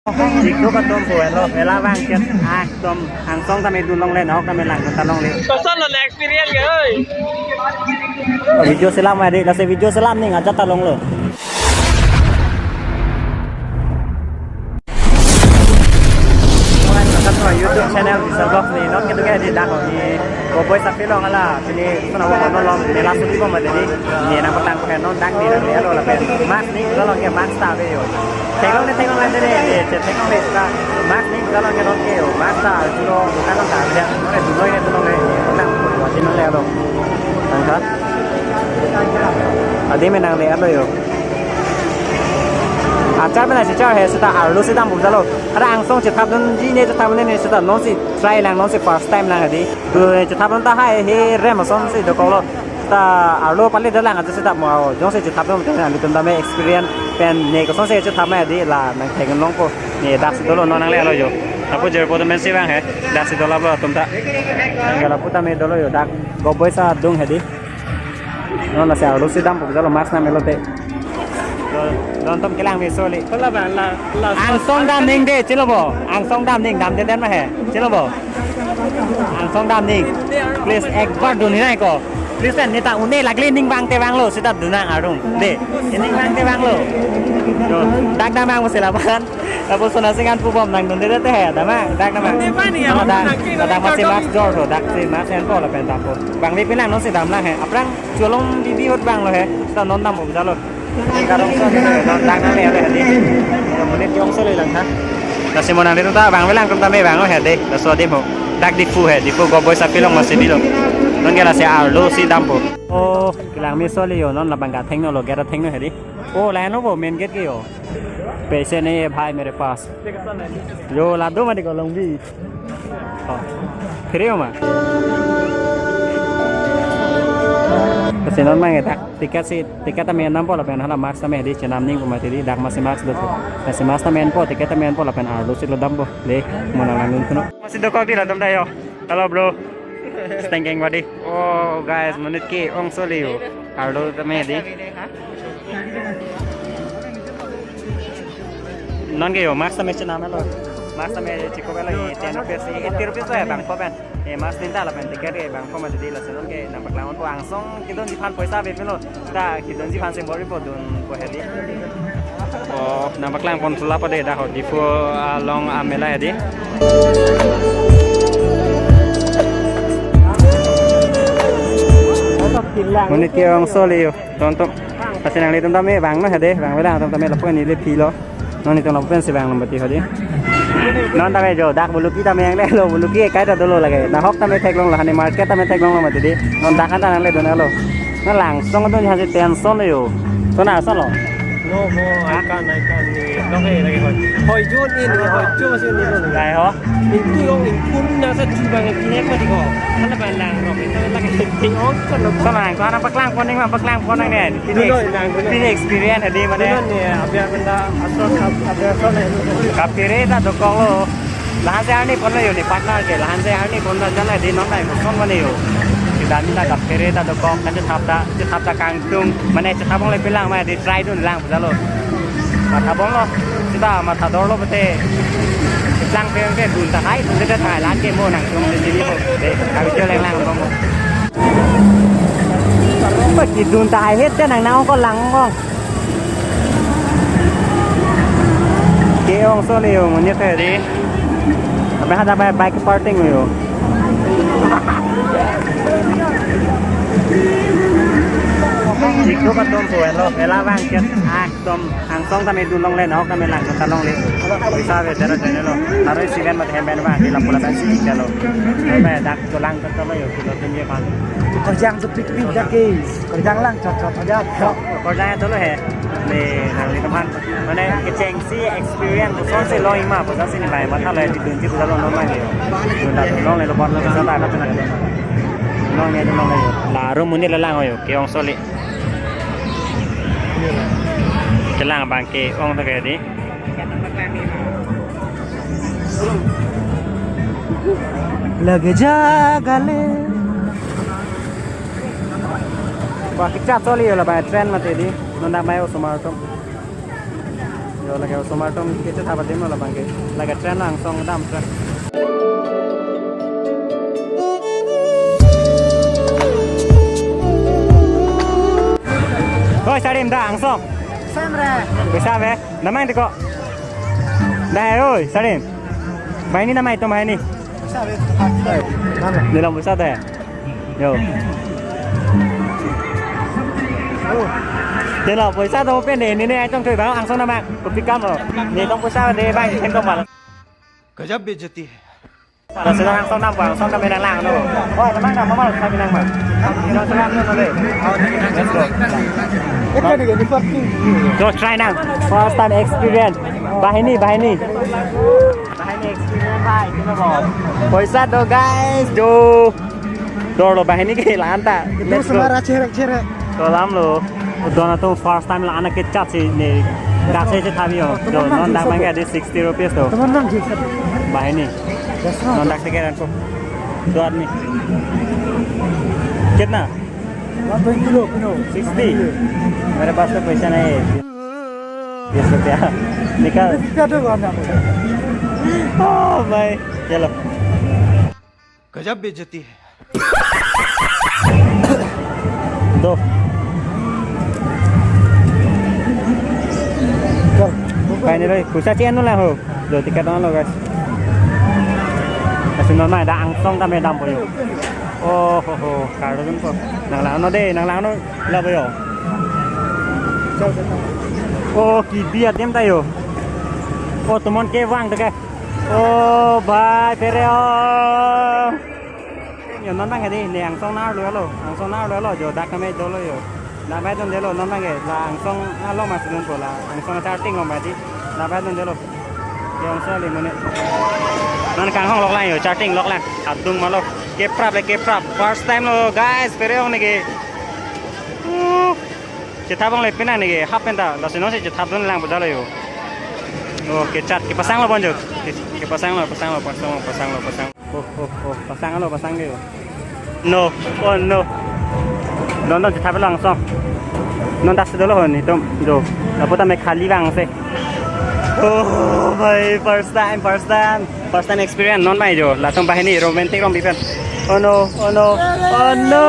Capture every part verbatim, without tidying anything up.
Chiklo kadom po lo, mela abang ke, ah, dom angsong tame dun longle, nahok tame lang ta longle. Koson lo experience ke, oi? Video selam adi, lasi video selam ning ajat ta longlo. Welcome to YouTube channel, Visual Vlogs ni, non kedo ke di dak ni, Cowboys apilong hala, sini sana wa kono lom, mela suli bom adi, ni nangpatang ko non dak ni, nang lihat lo lapen, mask ni, kalau ke mask ta be yo. Theklong ne theklong lante ne, ne, che theklong ne ta. Mask ni kalau ke non ke yo, mask ta, julo, bukan non ta, ya, non ke julo ne tulong ne, nang, wajib non le alo. Tangka. Adi me nang le alo yo. Achar mena si char he, seta arlo si dam bujalo. Ada angsong chethap dunji ne chethap ne ne seta non si try lang, non si first time lang adi. Tu chethap dun ta hai he rem ason si dokoklo. Ta arlo pali dalang aja seta mo jongsi chethap dun ta nang litum tame experience pen ne kosonsi chethap ma adi la nang theklong po ne dak si dolo non nang le alo yo. Apo jer po to men si bang he dak si dolo abo atum ta. Nang gala puta me dolo yo dak Cowboys adung he di. Non lasi arlo si dam po jalo mask na melo te. Don tom kelang me soli. Kola bang la la. Angsong dam ning de chilo bo. Angsong dam ning dam den den ma he. Chilo bo. Angsong dam ning. Please ekbar dun hinai ko. Please kan neta une lagli ning bang te bang lo seta dun nang arung. De. Ning bang te bang lo. Yo, dak dam bang mo sila ban. Lapu sona singan pu bom nang dun de te he. Dam bang dak dam bang. Dak dak masi mask jor to dak si mask en po lapen dam po. Bang le pinang non si dam lang he. Aphrang cholong bibi hot bang lo he. Seta non dam po jalo. Karong so non dak nang le hadi. Monit ke-ong so le lang ha. Lasi mo nang le ta bang velang tum tame bang he de. Laso adim ho. Dak Diphu he, Diphu Cowboys apilong masi bilo. Non ke lasi arlo si dam po. Oh, kelang me soli yo non labang ka thengno lo gera thengno he di. Oh, lain lo bo main gate ke yo. पैसे नहीं है भाई मेरे पास. Yo, ladu mati kolong bi. Oh. Free ma. Kasi non mang eta. Ticket si, ticket tame en dam po lapen hala mask tame di chenam ning ko mati di dak masi mask do. Masi mask tame en po, ticket tame en po lapen arlo si lo dam po. De, mo nang lang dun kuno. Masi dokok di latum ta yo. Hello bro. Stengkeng badi. Oh guys, monit ke-ong soli yo. Arlo tame di. Non ke yo, mask tame chenam lo. Mask tame chikop lo, ye ten rupees, ye eighty rupees lo ya bang ko pen. Ye mask tin ta lapen ticket ye bang ko mati di lasi non ke nangpaklang po angsong kedunji aphan poisa ave pilo. Ta kedunji aphan simbol po dun po he di. Oh, nangpaklang pon sula po de dak ho Diphu along amela he di. Monit ke-ong soli yo. Tontok. Lasi nang le tum tame bang no he de, bang velang tum tame lapu ni le pilo. Non itum lapu pen si bang lo mati hadi. Non tame jo dak buluki tame yang le lo, buluki kai ta dolo lage. Nahok tame theklong lo, hani market tame theklong lo mati di. Non dak kan ta nang le dun lo. Non langsong dun hasi tension lo yo. So na so lo. No, no, I can't, I can't. Ni, no, hey, lagi hoi. Hoi jun in, hoi jun masih ni lo. Gai ho. Ingku yong ingku na sa chu bang kinek mati ko. Hala bang lang rok itu lagi ting ong ko lo. So lang, ko anak paklang koning ma paklang konang ne. Pini, pini experience adi mane. Dunon ne, abia benda asal, abia asal ne. Kapire ta dokok lo. Lahan si arni pon lo yo ni partner ke, lahan si arni pon lo jana di non nai ko son mane yo. Kita ni ta kapire ta dokok, kan chethap ta, chethap ta kangtung, mane chethap ong le pilang ma di try dun lang jalo. Matha bom lo, seta matha dor lo pute. Lang pe pe dun ta hai, dun ta hai lang ke mo nang tum de di ko. De, kami jo lang lang bom. Pasti dun ta hai het nang nang ko lang ko. Ke-ong soli yo, monit he di. Abang hada bike parking yo. Chiklo kadom po lo, mela abang ke, ah, dom angsong tame dun longle, nahok tame lang ta longle. Poisa ave dera jane lo. Aro isi ven mat hem ven abang, di lapu lapen si jalo. Abang dak cholang ta lo yo, kilo tum ye pan. Kojang jepik pik dak ke. Kojang lang chot chot aja. Kojang ya dolo he. Ne, nang litum aphan. Mane kechengsi experience kosonsi long ma, kosonsi ne bai matha le di dunji kosonlo non ma yo. Dun ta long le lo pon lo sa ta ka tu na. Long ne long le. La room ni la lang yo, ke-ong soli. Kelang abang ke-ong ta ke di. Lagi jaga le. Ba kichat soli yo la ba train mati di. Non dak mai osomar atum. Yo, lake osomar atum kechetha adim lo labang ke. Lake train angsong dam train. Oi, Sarim, dak angsong. Samre. Bisa be? Damnang dei ko. Dak, oi, Sarim. Banghini damnang itum banghini. Bisa be? Mana? Dalam pusat ya? Yo. Dei lo, poisa do pen dei, neli nangchongthui abang angsong damnang, kopi kam lo. Neli tong poisa dei abang, hem tong bal. गजब बेइज्जती है। Kalau sedang angsong dampo, angsong dampo nanglang no. Oh, damnang, damnang, damnang, kami nang ma. Nang sedang no dei. Let's go. Ekta dei, di parking. Jo, try nang. First time experience. Banghini, banghini. Banghini experience, bhai, kino bol. Poisa do, guys, do. Dor lo banghini ke la-an ta. Let's go. Semara cherek cherek. Kolam lo. Don atum first time la-an kechat si ne. Dak se chetha bi ho. Do, non dak abang ke dei sixty rupees do. Teman nang jisa. Banghini. Non dak se ke ranko. दो आदमी। कितना? One twenty lo, kino. Sixty? मेरे पास तो पैसा नहीं है। बीस रुपया। निकाल। Sixty ka do, ano? Oh, भाई। चलो। गजब बेइज्जती है। दो। Chal. Finally, poisa che-en lo ho. Do, ticket lo, guys. Lasi non mai dak angsong dampo yo. Oh ho ho, karun ko. Nanglang no dei, nanglang no lapu yo. Oh, kebi adim ta yo. Oh, tomon kevang ta ke. Oh, bhai, phere o. Yo, non abang ke dei, ne angsong arlo lo, angsong arlo lo, jo dak kami dolo yo. Dak abang dun detlo, non abang ke, la angsong along ma si dunpo la, angsong charting along ma dei, dak abang dun detlo. Yo, angsong le mane. Non kanghon lok lang yo, charting lok lang, adung ma lo, keprap le keprap, first time lo, guys, phere ong ne ke. Uh. Chetha abang le pina ne ke hap penta, lasi non si chetha dun lang bajalo yo. Oh, kechat, kepasang lo bonjo. Ke, kepasang lo, pasang lo, pasang lo, pasang lo, pasang. Oh, oh, oh, pasang lo, pasang ke yo. No, oh no. Don don chetha abang angsong. Non dak se dolo ho nelitum, jo. Lapu ta me khali abang se. Oh, bhai, first time, first time. First time experience non mai jo, latum banghini romantic rong bipen. Oh no, oh no, oh no.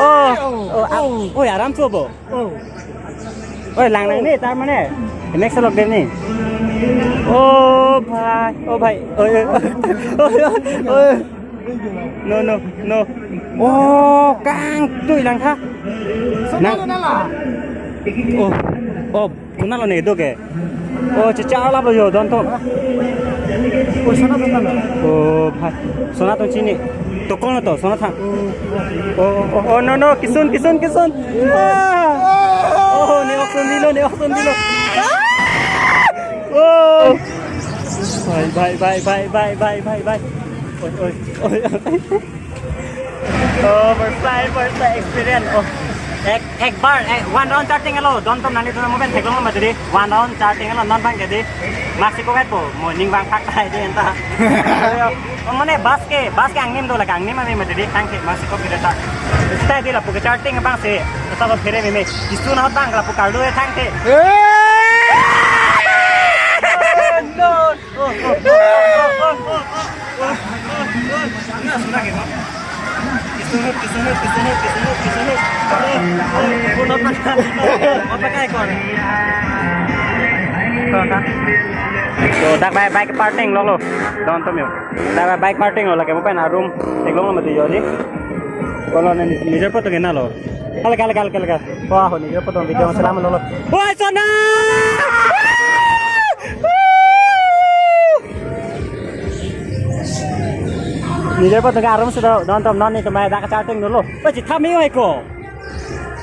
Oh, oh, ah, oi, aram chobo. Oh. Oi, lang nang ni, tar mane. Next lok dem ni. Oh, bhai, oh, bhai. Oi, oi, oi, oi. No, no, no. Oh, kangtui lang tha. Nang. Oh, oh. Konat lo ne do ke? Oh, chicha alap lo yo, don to. Oh, Sona to tana. Oh, bhai. Sona to chini. To kon to, Sona thang. Oh, oh, oh, oh, no, no, kisun, kisun, kisun. Ah! Oh, ne okson dilo, ne okson dilo. Ah! Oh. Bhai, bhai, bhai, bhai. Oi, oi, oi, oi. Oh, first time, first time experience. Oh, ek, ek bar, ek, one round charting lo. Don tom nani tu mo ben theklong mati dei. One round charting lo, non abang ke dei. Maxi ko vet po, mo ning abang phak tai dei enta. Oh, mane bus ke, bus ke angnim do la, angnim ami mati dei, thang ke Maxi ko kita ta. Stay dei lapu ke charting abang si. Asa lo phere meme. Kisun ahut abang lapu karlu e thang ke. No. Oh, oh, oh, oh, oh, oh, oh. Kisunut, kisunut, kisunut, kisunut, kisunut. Oh, oh, oh, oh, oh, oh, oh, oh. So, dak bike, bike parking lo lo. Don tom yo. Dak bike parking lo, lake mo pen arum. Theklong mati yo dei. Kalau ni, ni siapa tu kena lo? Kala, kala, kala, kala, kala. Wah, ni dia potong video selama lolo. Wah, Sona! Ni dia potong arum sudah nonton non ni temai dak charting dulu. Wah, cita mi wai ko.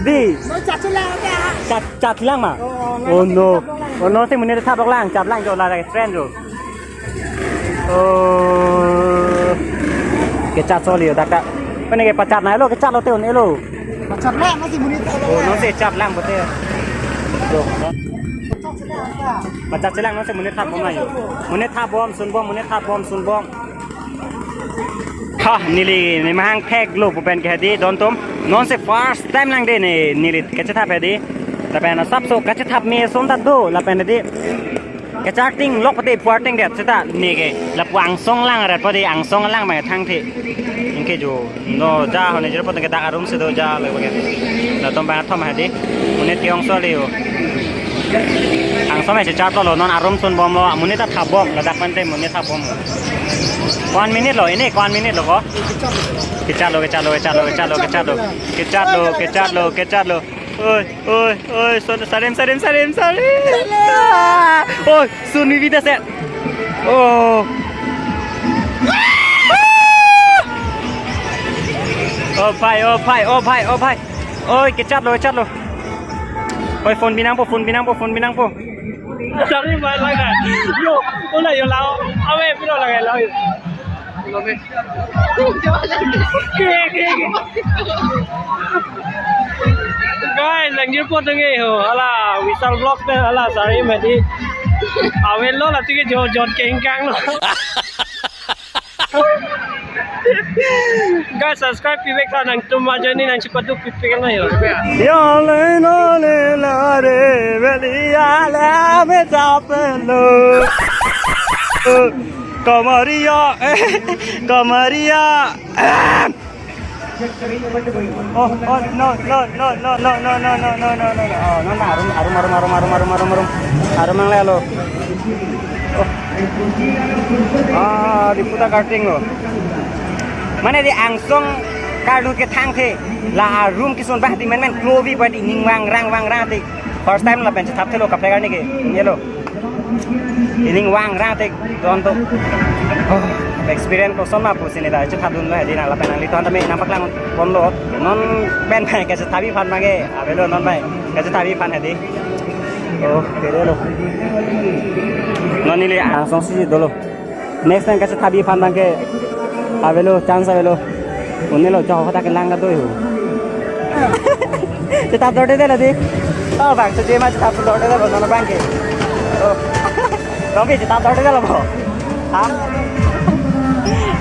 Di. Mau chat lang ya. Chat, chat lang ma. Oh, oh, no. Oh, no, si monit thap lang, chat lang jo la train jo. Oh. Kechat soli dak ta. Pene ke pachat nai lo, kechat lo te un-e lo. Pachat lang, masih bunyi tak. Oh, non si chat lang bote. Yo. Pachat lang, non si monit thap bom ayo. Monit thap bom, sun bom, monit thap bom, sun bom. Ha, neli, ne mahang thek lo pu pen ke dei don tom. Non si first time lang dei ne, neli kechetha pe dei. Lapen asapso kachethap me ason ta do, lapen hedi kacharting lok pute puarting det seta neke lapu angsong lang rat pute angsong lang bang thangthe. Anke jo no ja hone jero pute ke dak arum si do ja le bang. Latum bang thom hedi. Monit ke-ong so le yo. Angsong me checharto lo, non arum sunbomlo, monit ta thapbom, ladak pante monit thapbom. One minute lo, ini one minute lo ko. Kecharlo, kecharlo, kecharlo, kecharlo, kecharlo. Kecharlo, kecharlo, kecharlo. Oi, oi, oi, sun, sarim, sarim, sarim, sarim. Ah! Oi, sun, vi vida set. Oh. Oh bhai, oh bhai, oh bhai, oh bhai. Oi, kecharlo, kecharlo. Oi, phone binangpo, phone binangpo, phone binangpo. Sorry, bhai, lagi. Yo, hola, yo, lao. Ave, pilo lagi, lao. Guys, langjir po tenge ho. Hala, Vishal Vlog te, hala, sorry, mati. Avel lo, lati ke jo, jot kengkang lo. Guys, subscribe pivek tha nangtum ajoine nangchepaduk pipik na yo. Ya le la le la re, veli ya la me sa pe lo. Kamaria, eh, kamaria. Oh, oh, no, no, no. Oh, no, no, arum, arum, arum. Arum ang lelo. Oh. Ah, di puta karting lo. Mane di angsong karlu ke thangthe. La arum kisun bah di men men klovi bah di ning wangrang wangrang ti. First time lapen chethap thelo kaprek arni ke. Yelo. Ining wangrang tik don to. Oh, experience koson ma pusi ne ta chethapdun lo hedi nang lapen nanglitum tame nangpaklangponlo. Non pen pen kachethap aphan abangke avelo non pen kachethap aphan hedi. Oh, kere lo. Non neli angsong si dolo. Next time kachethap aphan abangke avelo, chance avelo. Unelo chok kota kelang ka doi ho. Chethap dorde delo di. Oh, bang, so jema chethap dorde delo, non abangke. Oh. Robi chethap dorde delo bo. Ha?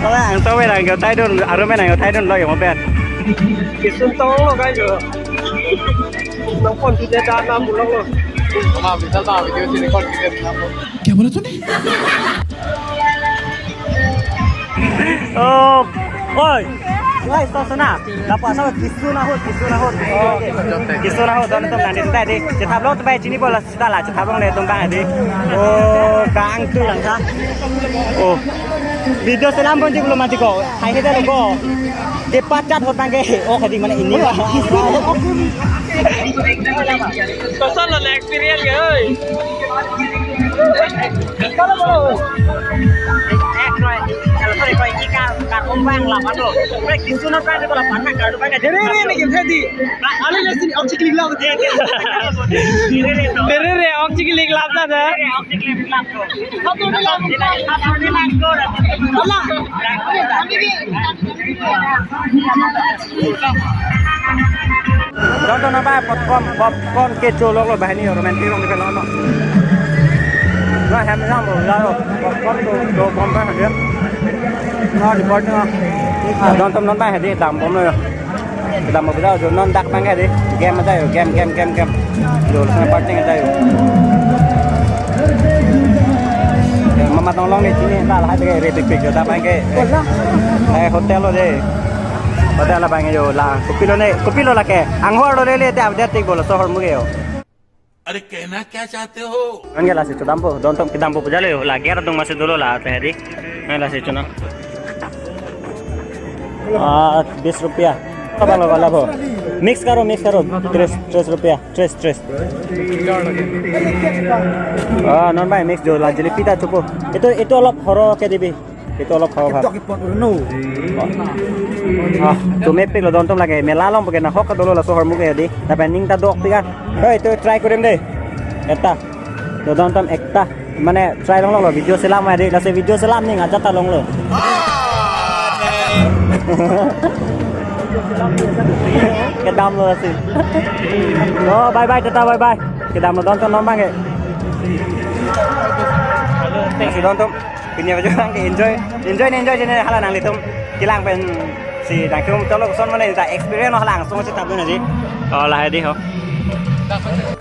Tole ang to we nang yo taidun, arum nang yo taidun lo yo mo pen. Kisun tong lo kai jo. Nang pon tu dia dan nam bulong lo. Kya bola tune? Oh, oi. Oi, so sona. Lapu asal kisun ahut, kisun ahut. Oh, kisun ahut, don tum nang di tadi. Chethap lo tu bai chini bola sita la, chethap lo le tum bang di. Oh, kang tu lang sa. Oh. Video selam pon di belum mati ko. Hai hede lo ko. Dia pachat hot bangke. Oh, kadi mana ini? Koson lo experience ke, oi. Kalau mau. Eh, kalau, kalau, kalau ini kan, kan umbang lah, Pak, lo. Break di sana, Pak, di bola panas, kalau pakai. Ini, ini, ini, ini, ini. Ada di sini, oxygen lagi. Ini, ini, ini. Ini, ini, oxygen lagi, ada. Ini, oxygen lagi, ada. Don to napa popcorn, popcorn kecho lok lo bahini romantic rong di pelo no. Na hem jam lo la lo popcorn to do bom ba dia. Na di bor na. Ah, don to non ba hedi dam bom lo. Kedam mo bida jo non dak bang ke di. Game aja yo, game, game, game, game. Jo, sana party aja yo. Ya, mama tong long ni chini, na lahai ke re pik pik jo, dak bang ke. Eh, hotel lo de. Hotel la bang yo la. Kopilo ne, kopilo la ke. Anghor lo le le te update tik bolo sohor muge yo. अरे कहना क्या चाहते हो? Nang ke lasi chodampo, don tom kedampo pujale yo, la ger dong masi dolo la te hedi. Nang lasi chuna. Ah, बीस रुपया. Apa lo, apa lo? Mix karo, mix karo. Tres, tres rupiah, tres, tres. Ah, non bai mix jo la jalebi ta chupo. Itu, itu olop horo ke dibi. Itu olop horo. Dok ipon uno. Ah, tu mepik lo don tom lagi. Mela long pake na hok dolo la sohor muge di. Tapi ning ta dok tiga. Hei, itu try kurim deh. Eta. Lo don tom ekta. Mane try long lo video selam adi. Lasi video selam ning ajat ta long lo. Kedam lo lasi. Oh, bye bye, tata, bye bye. Kedam lo don tom non bang ke. Lasi don tom. Pini baju bang ke enjoy. Enjoy ne enjoy jene hala nanglitum. Kelang pensi nangtum tolo koson mane ta experience lo hala langsung si tabun aja. Oh, lahai di ho.